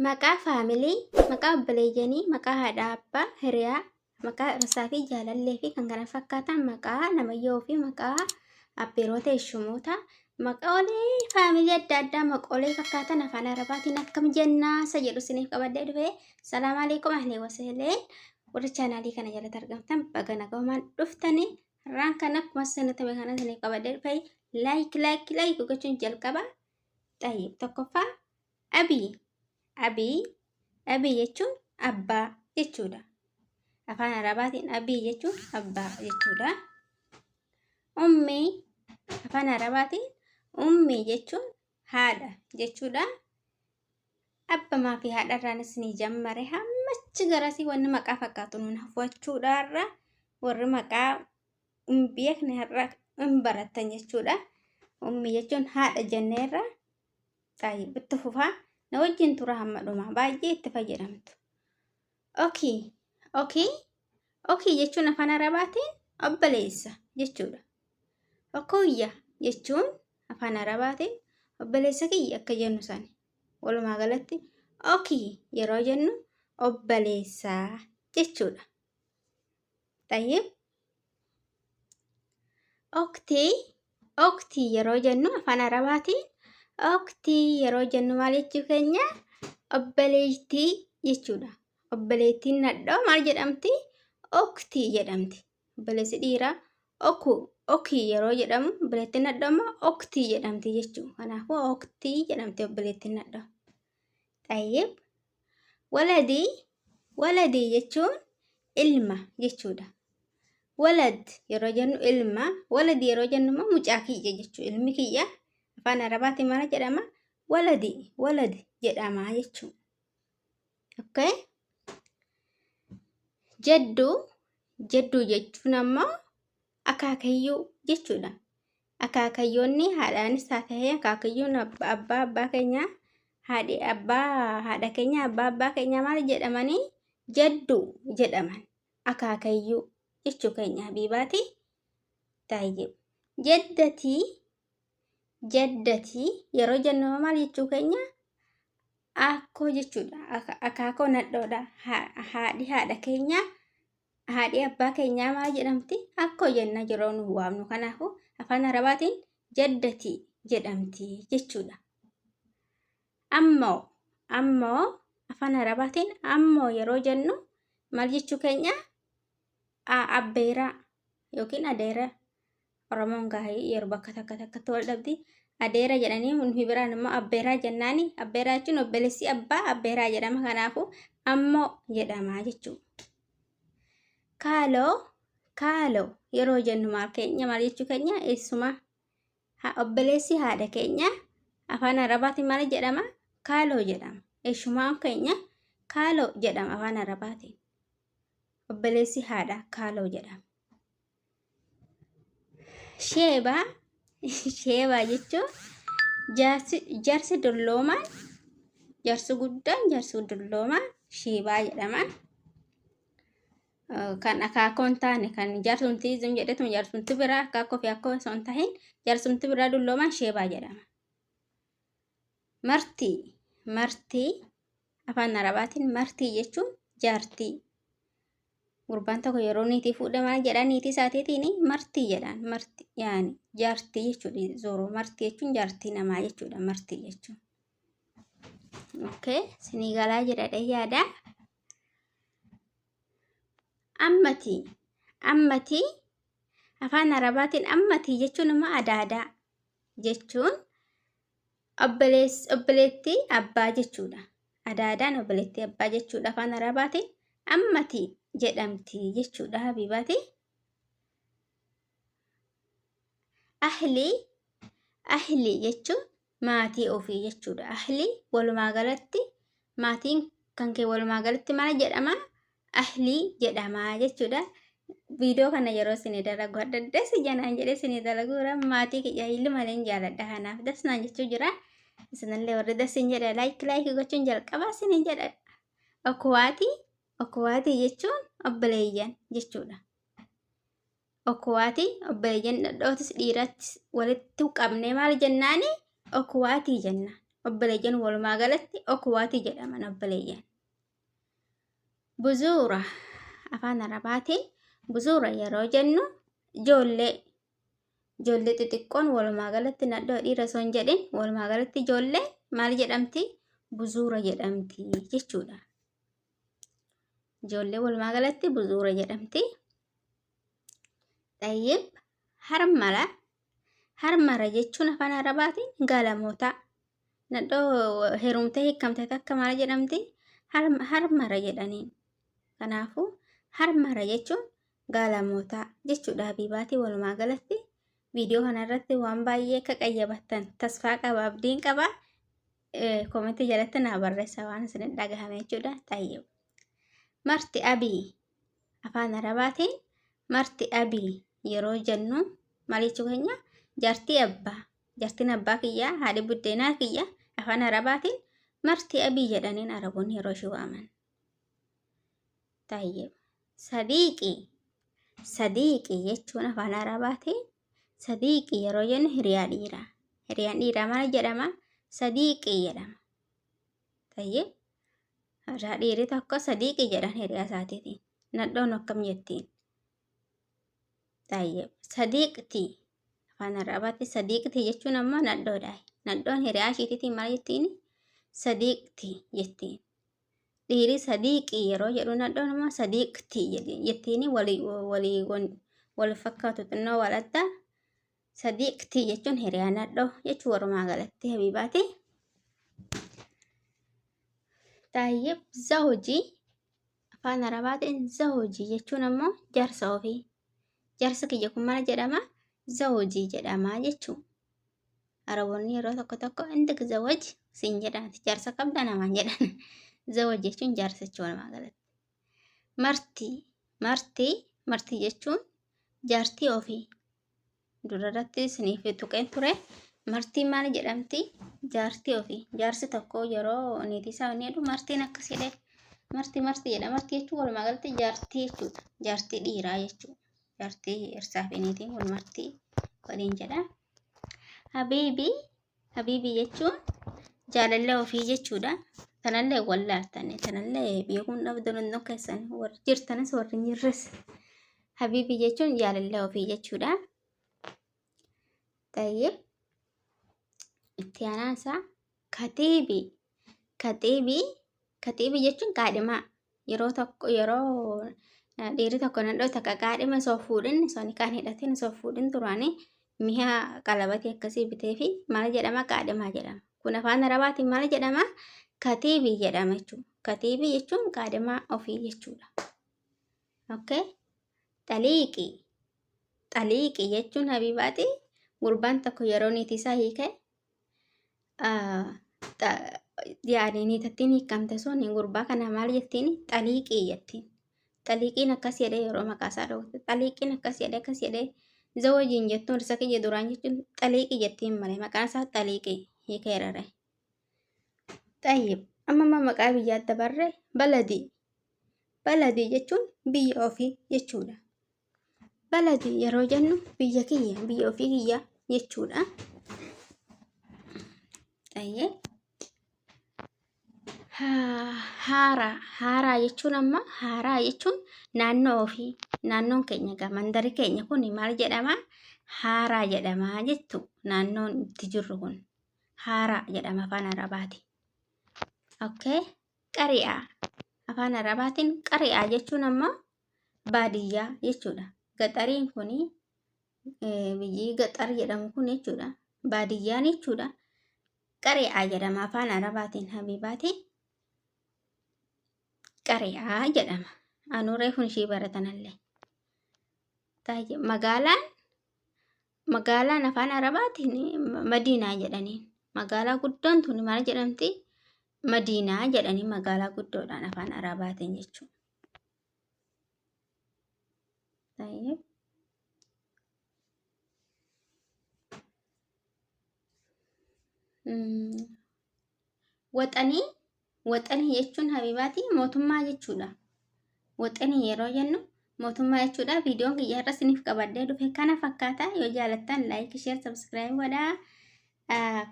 Maqaa faamilii, maqaa obboleeyyanii, maqaa haadha abbaa, hiriyaa, maqaa dhirsaa fi jaalallee fi kan kana fakkaatan maqaa namayyoo fi maqaa abbeerota eeshumoota maqaalee faamilii adda addaa maqoolee fakkaatan afaan arabaatiin akkam jennaa isa jedhu isiniif qabadhee dhufe. Salaam alaikum ahlee wasahleen warra chaanaalii kana jalatti argamtan baga nagaumaan dhuftanii har'aan kan akkuma isinitti hime kana isiniif qabadhee dhufe laayik laayik laayik gochuun jalqaba. Xayyib tokkoffaa abii abii abii jechuun abbaa jechuudha. Afaan arabaatiin abii jechuun abbaa jechuudha. Ummii afaan arabaatiin ummii jechuun haadha jechuudha. Abbamaa fi haadharraanis ni jammare hammachi garasii wanni maqaa fakkaatu nuun hafuachuudhaarra warri maqaa hin beekne har'a hin barattan jechuudha. Ummii jechuun haadha jenneerra. Xayyib itti fufaa na wajjin tura hamma dhumaa baay'ee itti fayyadamtu. Okii okii okii jechuun afaan arabaatiin obboleessa jechuudha. Okuyya jechuun afaan arabaatiin obboleessa kiyya akka jennu sani. Walumaa galatti okii yeroo jennu obboleessaa jechuudha. Xayyib oktii oktii yeroo jennu afaan arabaatiin oktii yeroo jennu maal jechuu keenya obboleettii jechuudha. Obboleettiin nadhoo maal jedhamti? Oktii jedhamti. Obboleessi dhiiraa oku okii yeroo jedhamu obboleettiin nadhoo immoo oktii jedhamti jechuudha. Kanaafuu oktii jedhamti obboleettiin nadhoo. Xayyib waladii waladii jechuun ilma jechuudha. Walad yeroo jennu ilma, waladi yeroo jennu immoo mucaa kiyya jechuudha. Ilmi kiyya afaan arabaatiin maal jedhama? Waladi walad jedhama jechuudha. Okay. Jadduu jadduu jechuun ammoo akaakayyuu jechuudha. Akaakayyoonni haadhaanis haa ta'ee akaakayyuun abbaa abbaa keenyaa haadhi abbaa haadha keenya abbaa abbaa keenyaa maal jedhamanii jadduu jedhaman akaakayyuu jechuu keenya habiibaati. Tayyib. Jaddatii jaddatii yeroo jennu maal jechuu keenya akkoo jechuudha. Akaakoo nadhoodha. Haadhi haadha keenyaa haadhi abbaa keenyaa maal jedhamti? Akkoo jenna yeroo nu waamnu. Kanaafuu afaan arabaatiin jaddatii jedhamti jechuudha. Ammoo ammoo afaan arabaatiin ammoo yeroo jennu maal jechuu keenya? Abbeeraa yookiin adeera. Oromoon gaahii yeroo bakka takka takkatti wal dhabdi. Adeera jedhanii nuyi biraan immoo abbeeraa jennaani. Abbeeraa jechuun obboleessi abbaa abbeeraa jedhama. Kanaafuu ammoo jedhama jechuudha. Kaaloo kaaloo yeroo jennu maal keenya maal jechuu keenya eessuma obboleessi haadha keenya afaan arabaatiin maal jedhama? Kaaloo jedhama. Eessumaan keenya kaaloo jedhama afaan arabaatiin. Obboleessi haadha kaaloo jedhama. Sheebaa sheebaa jechuun jaarsi dulloomaan jaarsi guddaan jaarsi dulloomaan sheebaa jedhama. Kan akaakoo hin taane kan jaarsumti zim jedhetu jaarsumti biraa akaakoo fi akkoo osoo hin tahin jaarsumti biraa dulloomaan sheebaa jedhama. Martii martii afaan arabaatiin martii jechuun jaartii. Gurbaan tokko yeroo niitii fuudhe maal jedha niitii isaatiitiin martii jedhaan marti yaani jaartii jechuudha zooroo martii jechuun jaartii namaa jechuudha martii jechuun. Okay sinii galaa jedha yaada. Ammatii ammatii afaan arabaatiin ammatii jechuun immoo adaadaa jechuun obboleettii abbaa jechuudha. Adaadaan obboleettii abbaa jechuudha afaan arabaatiin ammati jedhamti jechuudha habiibaati. Ahlii ahlii jechuun maatii ofii jechuudha. Ahlii walumaa galatti maatiin kan kee walumaa galatti maal jedhama? Ahlii jedhama jechuudha. Viidiyoo kana yeroo isin dalagu adda adda si janaan jedhee isin dalaguura maatii kiyya illi malee hin jaaladha kanaaf das naan jechuu jira. Isinillee warri das hin jedha laayik laayik gochuun jalqabaa isin hin jedha. Okuwaatii okuwaatii jechuun obboleeyyan jechuudha. Okuwaatii obboleeyyan dhadhootis dhiirattis walitti qabnee maal jennaani okuwaatii jenna. Obboleeyyan walumaa galatti okuwaatii jedhaman obboleeyyan. Buzuura afaan Arabaatiin buzuura yeroo jennu ijoollee ijoollee xixiqqoon walumaa galatti nadhoo dhiira osoo hin jedhin walumaa galatti ijoollee maal jedhamti? Buzuura jedhamti jechuudha. Ijoollee walumaa galatti buzuura jedhamti. Xayyib harmala harmara jechuun afaan Arabaatiin gaalamoota. Nadhoo heerumtee hiikamte takka maal jedhamti? Harmara jedhaniin. Kanaafuu harmara jechuun gaalamoota jechuudha. Habiibaatii walumaa galatti viidiyoo kanarratti waan baay'ee akka qayyabattan tasfaa qaba abdiin qaba. Koomentii jalatti naa barreessaa waan isin dhagahame jechuudha. Xayyib. Marti abii afaan Arabaatiin marti abii yeroo jennu maal jechuu keenya? Jaartii abbaa. Jaartiin abbaa kiyyaa haadhi buddeenaa kiyya afaan Arabaatiin marti abii jedhaniin Araboonni yeroo ishee waaman. Tayyib. Sadiiqii. Sadiiqii jechuun afaan Arabaatiin sadiiqii yeroo jennu hiriyaa dhiiraa. Hiriyaan dhiiraa maal jedhama? Sadiiqii jedhama. Tayyib. Hiriyaa dhiirri tokko sadiiqii jedhan hiriyaa isaatiitiin. Nadhoon akkam jettiin? Tayyib. Sadiiqtii. Afaan Arabaatti sadiiqtii jechuun ammoo nadhoodha. Nadhoon hiriyaa ishiitiitiin maal jettiin? Sadiiqtii jettiin. Dhiirri sadiiqii yeroo jedhu nadhoon immoo sadiiqtii jettiin walii walii wal fakkaatu xinnoo wal adda. Sadiiqtii jechuun hiriyaa nadhoo jechuu walumaa galatti habiibaati. Tayyib zawjii afaan Arabaatiin zawjii jechuun ammoo jaarsa ofii. Jaarsi kiyya kun maal jedhama? Zawjii jedhama jechuudha. Araboonni yeroo tokko tokko intik zawaj siin jedhan jaarsa qabda namaan jedhan. Zawaj jechuun jaarsa jechuu walumaa galatti. Martii martii martii jechuun jaartii ofii. Durarratti isiniif tuqeen ture. Martiin maal jedhamti? Jaartii ofii. Jaarsi tokko yeroo niitii isaa inni jedhu martiin akkas jedhee martii martii jedha. Martii jechuun walumaa galatti jaartii jechuudha. Jaartii dhiiraa jechuudha. Jaartii dhirsaa fi niitiin wal martii waliin jedha. Habiibii habiibii jechuun jaalallee ofii jechuudha. Tanallee wallaaltanii tanallee beekuun dhabdan hunduu keessan warri jirtanis warri hin jirres. Habiibii jechuun jaalallee ofii jechuudha. Tayyib itti aanaan isaa katiibii katiibii katiibii jechuun qaadhimaa yeroo tokko yeroo dhiirri tokko nadhoo takka qaadhima osoo fuudhin osoo nikaan hidhatin osoo fuudhin duraanii mi'a qalabatii akkasii bitee fi maal jedhama qaadhimaa jedhama. Kun afaan Arabaatiin maal jedhama? Katiibii jedhama jechuudha. Katiibii jechuun qaadhimaa ofii jechuudha. Okay? Xaliiqii. Xaliiqii jechuun habiibaati gurbaan tokko yeroo niitii isaa hiike yaani niitattiin hiikamte sun gurbaa kana maal jettiin? Xaliiqii jettiin. Xaliiqiin akkas jedhee yeroo maqaa isaa dhowwate xaliiqiin akkas jedhee akkas jedhee zawajiin jettuun isa kiyya duraan jechuun xaliiqii jettiin malee maqaan isaa xaliiqii hiikeerare. Xayyib amma amma maqaa biyyaatti dabarre baladii. Baladii jechuun biyya ofii jechuudha. Baladii yeroo jennu biyya kiyya biyya ofii kiyya jechuudha. Xayyib haaraa haaraa jechuun amma haaraa jechuun naannoo ofii naannoon keenya egaa mandari keenya kun maal jedhama? Haaraa jedhama jettu naannoon itti jirru kun haaraa jedhama afaan Arabaati. Okay. Qari'aa afaan Arabaatiin qari'aa jechuun ammoo baadiyyaa jechuudha. Gaxariin kun biyyi gaxar jedhamu kun jechuudha. Baadiyyaan jechuudha. Qari'aa jedhama afaan Arabaatiin habiibaati. Qari'aa jedhama. Anuu reefuun ishii baratanallee. Magaalaan magaalaan afaan Arabaatiin Madiinaa jedhaniin. Magaalaa guddoon tun maal jedhamti? Madiinaa jedhanii magaalaa guddoodhaan afaan Arabaatiin jechuudha. Waxanii waxanii jechuun habiibaatii mootummaa jechuudha. Waxanii yeroo jennu mootummaa jechuudha. Viidiyoon kiyya har'a isiniif qabadhee dhufe kana fakkaata. Yoo jaalattan like, share, subscribe godhaa.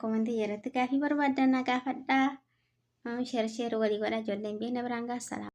Komentii jalatti gaafii barbaaddan na gaafadhaa. Share share walii godhaa ijoolleen beekna biraan gahaa.